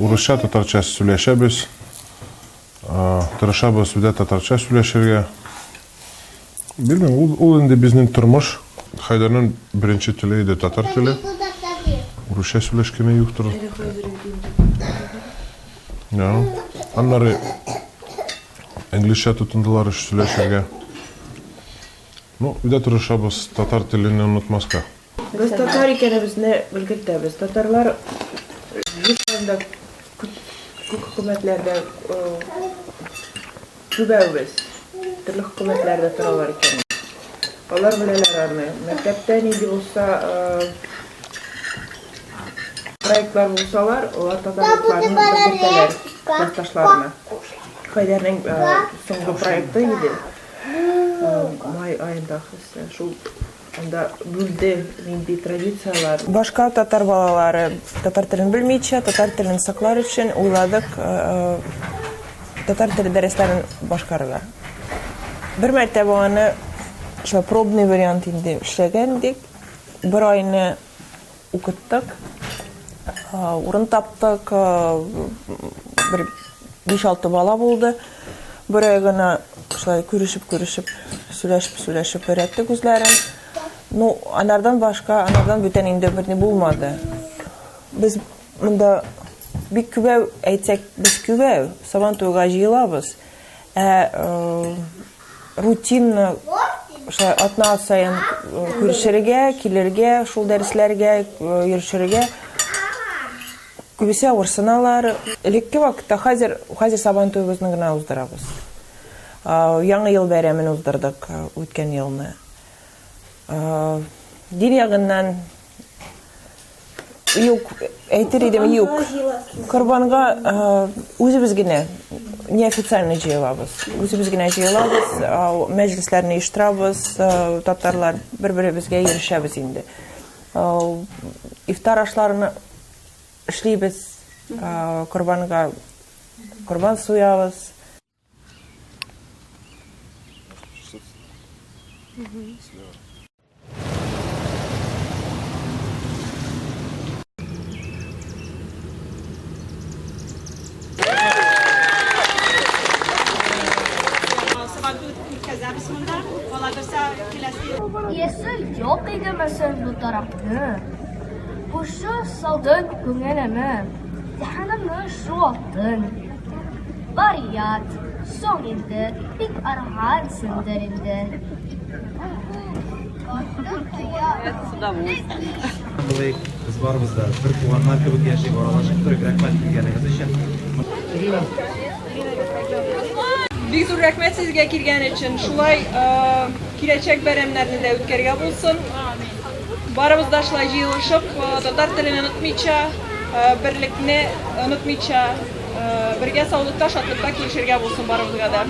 Урысча, татарча сөйләшәбез. Тырышабыз сүздә татарча сөйләшергә. Белмим, ул, ул инде безнең тормыш. Хәйдәрнең беренче теле иде татар теле. Урысча сөйләшкәне юктыр. Ja. Аннары инглизчә тотындылар сөйләшергә. Ну, өйдә тырышабыз татар телене онытмаска. Без татар икәнебезне белгертәбез. Татарлар җир шарында күп күп хөкүмәтләрдә күбәүбез. Төрле хөкүмәтләрдә торалар икән. Алар беләләр аны. Мәктәптә нинди булса проектлар булсалар, алар татарлыкларын белгертәләр классташларына. Хәйдәрнең соңгы проекты иде. Май аенда шул Анда бүлде нинди традицияләр. Башка татар балалары татар телен белмичә, татар телен саклар өчен уйладык татар теле дәресләрен башкарырга. Бер мәртәбә аны шулай пробный вариант инде эшләгән идек. Бер айны Укыттык, урын таптык, бер 5-6 бала булды. Бер ай гына шулай күрешеп-күрешеп, сөйләшеп-сөйләшеп өйрәттек үзләрен. Ну, анардан башка, анардан бүтән инде берни булмады. Без монда бик күбәү, әйтсәк, без күбәү, Сабан туйга җыелабыз. Ә рутинно шулай атна саен күрешергә, килергә, шул дәресләргә йөрешергә күбесе авырсыналар. Элекке вакытта хәзер хәзер Сабан туебызны гына уздырабыз. Яңа ел бәйрәмен уздырдык үткән елны. Дин ягыннан Юк, әйтер идем, юк. Корбанга үзебез генә неофициально җыелабыз. Үзебез генә җыелабыз, мәҗлесләрне оештырабыз, татарлар бер-беребезгә йөрешәбез инде. Ифтар ашларны эшлибез, корбанга корбан суябыз. Иясе юк идеме соң бу таракны? Кушу салдың күңелемә, Җиһанымны шуалттың. Бар ят, соң инде, бик аргансыңдыр инде. Булыйк, без барыбыз да бер туганнар кебек яшик, аралашып торыйк. Рәхмәт килгәнегез өчен. Бик зур рәхмәт сезгә килгән өчен. Шулай киләчәк бәйрәмнәрне дә үткәргә булсын. Барыбыз да шулай җыелышып, татар телен онытмыйча, берлекне онытмыйча, бергә саулыкта, шатлыкта күрешергә булсын барыбызга да.